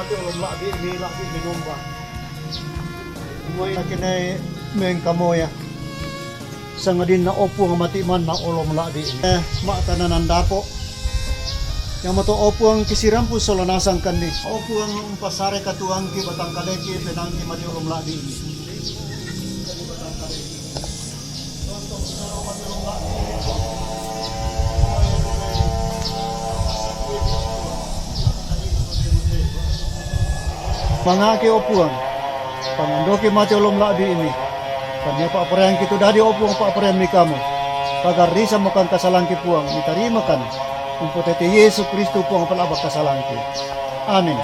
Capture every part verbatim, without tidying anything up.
Olom lakbi ini, lakbi ini nomba. Moy na kene mengkamoya. Sangadin na Opuang mati man na olom lakbi ini. Eh, ma tananan dako. Yang mato Opuang kisirampu solo nasang kani. Opuang umpasare katuang ki batang kaleki penang ki mati olom lakbi ini. Mangake Opuang, pangandoki mati olom lakbi ini. Kami apa perang kitu dadi Opuang apa perang mi kamu. Pagar risa makan kasalang ki Puang, mitarima kan. Umpotete Yesus Kristus Puang pelabak kasalang ki. Amin.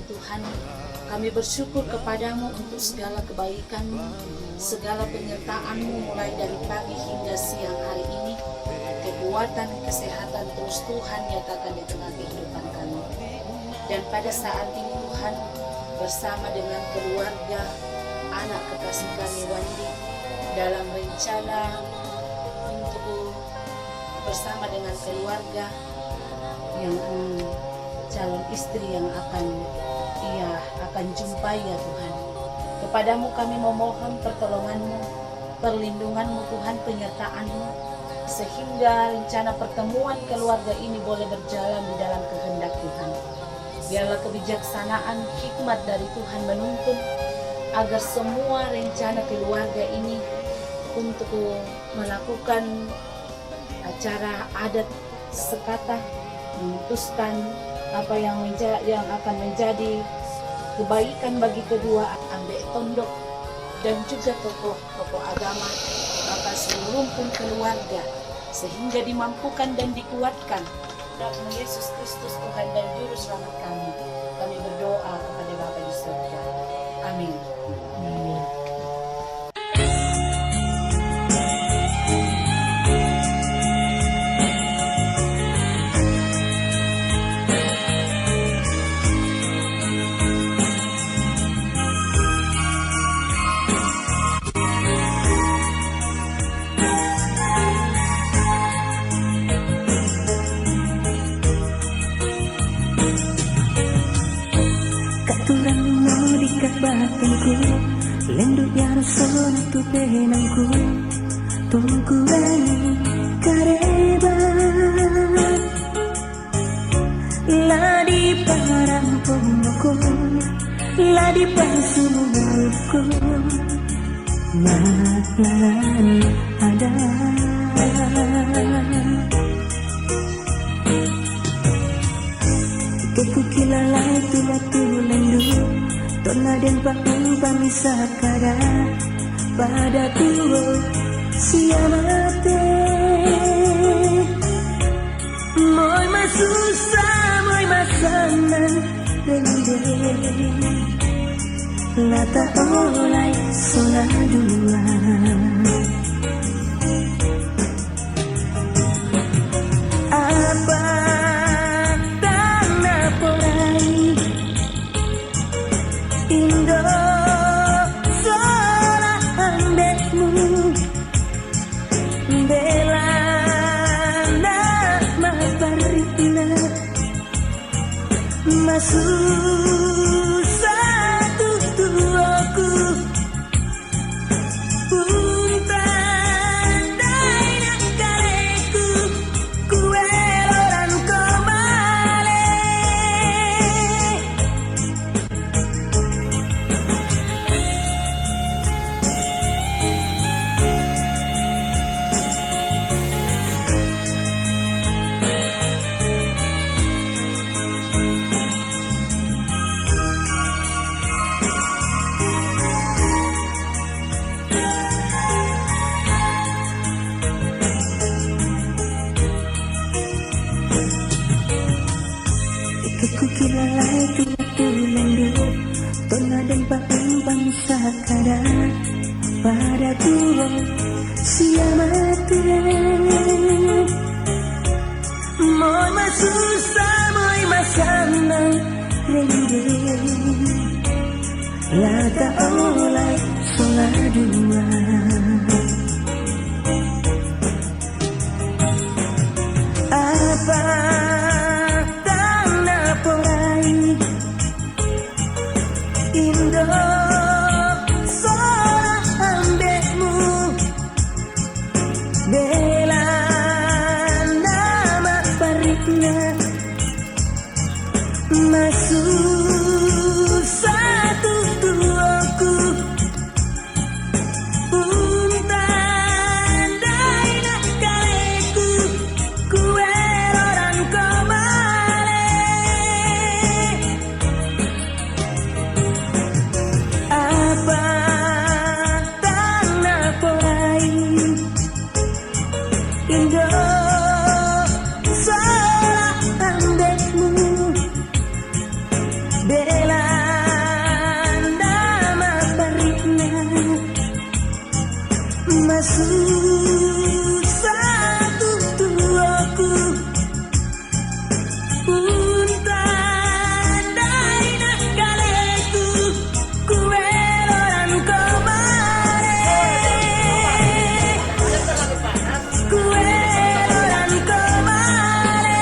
Tuhan, kami bersyukur kepadamu untuk segala kebaikan-Mu, segala penyertaan-Mu mulai dari pagi hingga siang hari ini, kekuatan, kesehatan terus Tuhan nyatakan di tengah kehidupan kami. Dan pada saat ini Tuhan, bersama dengan keluarga, anak kekasih kami Wandi, dalam rencana untuk bersama dengan keluarga yang, mm, calon istri yang akan ia akan jumpai, ya Tuhan. Kepadamu kami memohon pertolongan-Mu, perlindungan-Mu Tuhan, penyertaan-Mu, sehingga rencana pertemuan keluarga ini boleh berjalan di dalam kehendak Tuhan. Biarlah kebijaksanaan, hikmat dari Tuhan menuntun agar semua rencana keluarga ini untuk melakukan acara adat sekata memutuskan apa yang menja-, yang akan menjadi kebaikan bagi kedua, ambek tondok dan juga tokoh-tokoh agama, maka seluruh pun keluarga, sehingga dimampukan dan dikuatkan. Dalam Yesus Kristus Tuhan dan Juru Selamat kami, kami berdoa kepada Bapa di surga. Amin. Amin. Katurang mo di kabatengku, lendu ya rasona tu penangku, tungku bani kareba. La di parang pomoko, la di pasumuko, malang ada. Keku kilalai tu batu lendu, tona den paku pamisa kada. Padaku, oh, sia mate. Moi masusa, moi masanang, dende. La ta olai sola dua. Apa tana porai? Indo sola ambekmu, bela nama parina, masusa tutuoku. Punta daina kaleku, kuelo dan komale. Ikekku kilalai tulang-tulang du, tona dempa umpam sakada, padaku, oh, sia mate. Moi masusa, moi masanang, dende. La ta olai sola dua. Apa tana porai? Indo sola ambekmu, bela nama parina, masusa tutuoku. Punta daina kaleku, kuelo dan komale. Apa tana porai? Indo sola ambekmu, bela nama parina, masusa tutuoku. Punta daina kaleku, kuelo dan komale. Kuelo dan komale.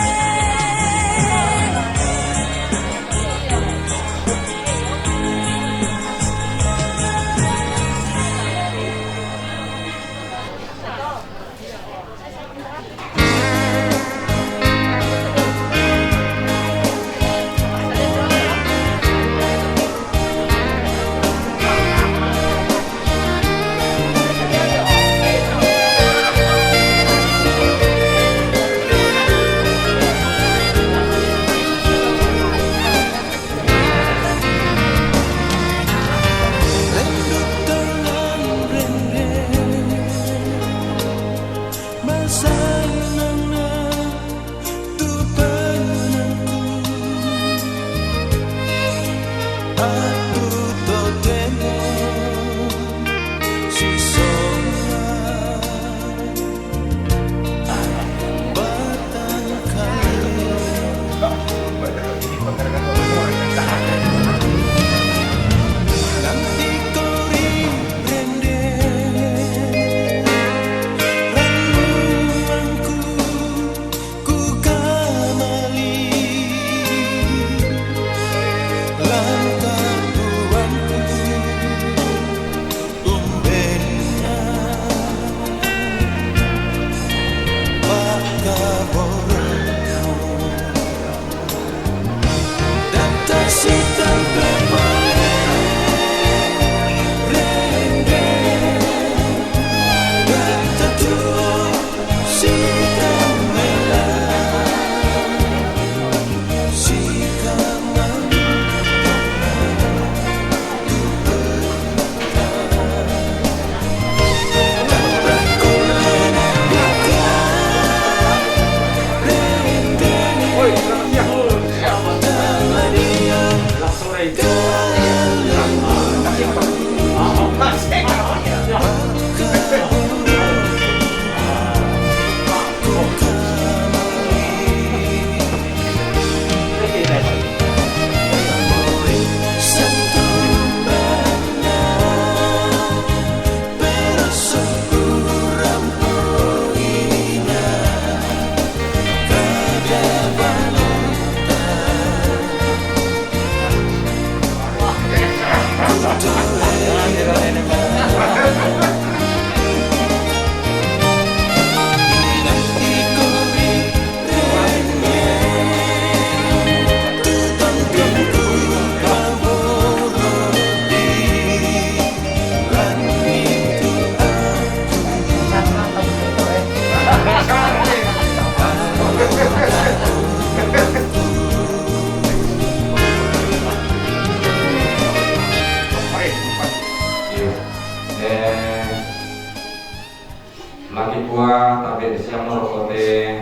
Tabe' siamo roko te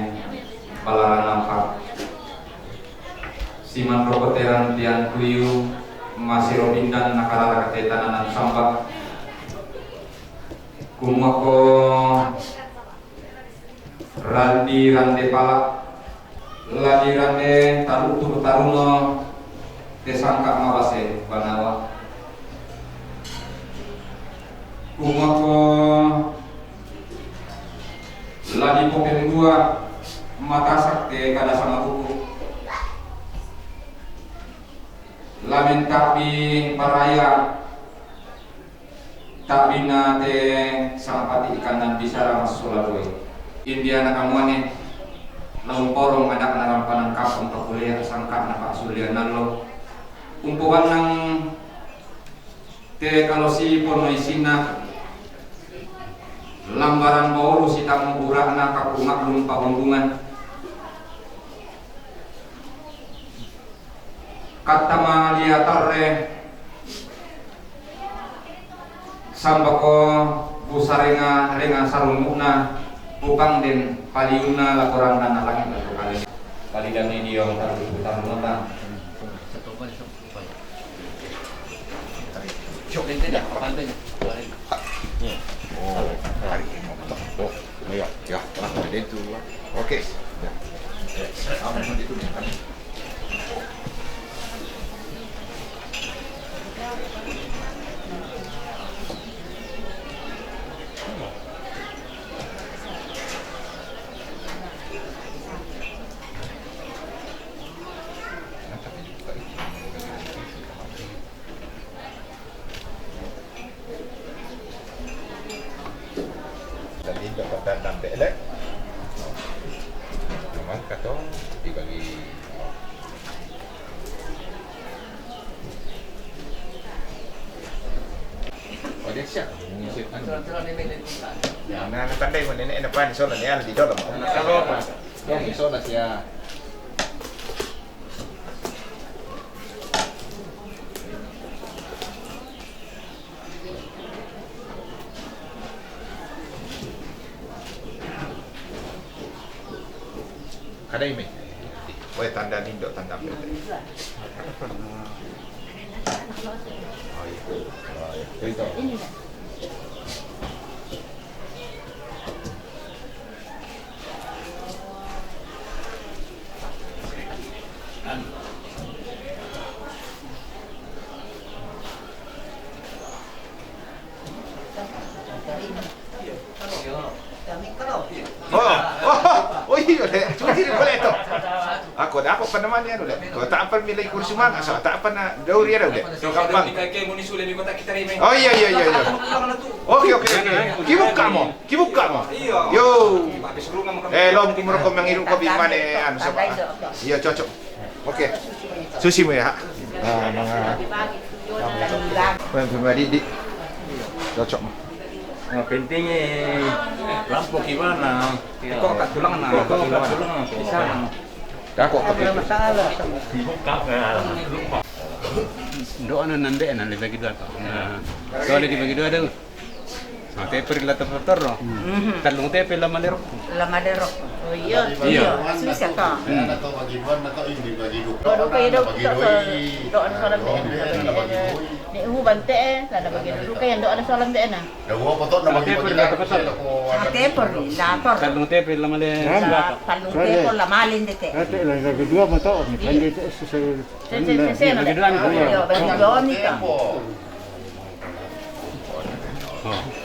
balaranampa. Siman roko te rantian tuyu, masiro pindan nakarara te tananan samba. Kumuako randi rande pala, ladi rande tarutu taruno te sangka mabase banawa. Kumuako ladi popendua matasak te kada sama buku. Lamen tabi paraya Ta'binna te sangpati ikannan bisara massola doi. India nakamuane, laung porong anak narampanan kapang pakulea sangka'na pa'sullian allo. Umpoannang te kalosi pono isinna, lambaran bauru sitamu bura'na kaku ma'lum pabungungan. Kattama lia tarre, sambako busarenga renga sarumu'na, bupangden paliunna lakoranna nalangi' lako kale. Palidanni dio taru tarunota. Oh, hari ini mau ketemu. Oh, iya, ya, pernah ada itu. Oke. Ya. Ya, sama itu nih, kan. Dan injo' pattannang be'le'. Mangka to dibagi. Oh, dia siap. Nah, nah, tandai mo nene'na pani sola ni Aldi dolo. Sola sia. Kadai mi. Wae tanda nindo, tanda pete. Oh, iya. Oh, iya. Itu. Oh, oh, oh, iyo, Le. Cuma sini boleh to. Ako, dako pa naman yan, Le. Ko, ta'pa mi lagi kursi mana, so, ta'pa na dauri yan, Le. Gampang. Oh, iya, iya, iya, iya. Oke, oke, oke. Kibuka mo. Kibuka mo. Yo. Eh, lo, kumuro ko mangiru ko bimane, anu, sapa? Iya, cocok. Oke. Susi mo ya. Ah, mga, mga, mga, mga, mga, mga, cocok mo. Nah, pentingnya lampu gimana? Kok kat tulang nah, kok kat tulang nah, bisa. Dah kok kat tulang. Doa na nande na dibagi dua to. Nah, soalnya dibagi dua deh. Nah, tepe la totoro. Mhm. Tallung tepe la malero. La malero. Oh, iya. Iya. Susah to. Hmm. Ada to bagi dua, ada to ini bagi dua. Doa iya, doa. Doa na sola. Ni uhu bante, eh, la bagi dua. Kayak doa na sola na. Ate perlu, lapor. Tallung tepe la male. Tallung tepe la male ndete. Ate la kedua mato, ni kan itu sesuai. Bagi dua ni. Bagi dua ni.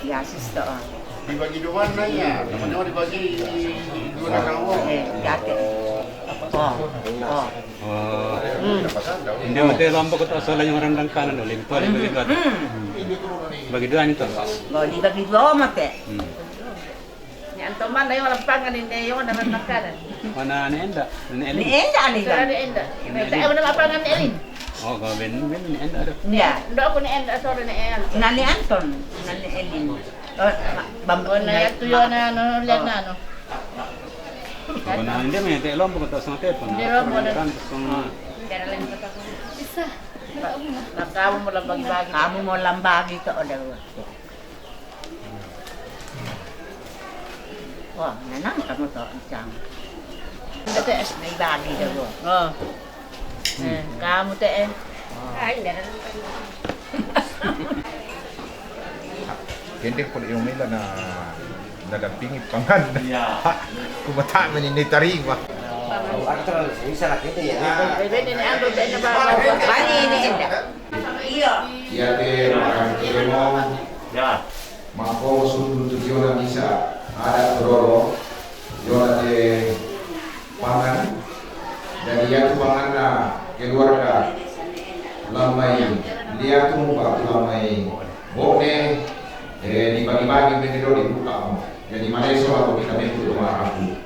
Ya, sister. Dibagi dua mana ya? Namanya dibagi dua na kawo. Eh, ya, ate. Oh, oh. Oh. Hmm. Hindi mo tayo lombok ko to, sola yung randang kanan, o, limpo, bagi dua. Hmm. Bagi dua nito. Oh, di bagi dua mo te. Hmm. Ni Anton man, na yung lampangan, hindi yung randang kanan. Mana ni Enda? Ni Elin? Ni Enda, ni Enda. Ni Enda. Tayo mo na lapangan ni Elin. Oh, ko ben, ben ni Enda. Iya. Ndo ako ni Enda, sorry ni Elin. Na ni Anton, na ni Elin. Oh, bambu na yatu yun na, ano, lihat na, ano. Ako na, hindi, may telo, pagkatapos ng tepo, na. Hindi, wala. Kan, gusto nga. Isa. Nakamu mo lang bagi-bagi. Kamu mo lang bagi ka, o, dalawa. Wah, nanang kamu to, Cang. Ito, eh, may bagi daw. Oh. Eh, kamu te, eh. Kende ko yung nila na nadampingi pangan. Iya. Kumata man ini tarima. Ako terus bisa lah kita ya. Bebe, ini ang doon na ba? Bali, ini, ini. Iya te, makan kemo. Ya. Mako sundun tu yona misa ada tororo, yona te pangan. Jadi yatu pangan na keluarga lamai, liatu muka tu lamai. Bone, eh, dibagi-bagi bendedor dibuka mo. Jadi malaysia atau kita mentu rumah aku.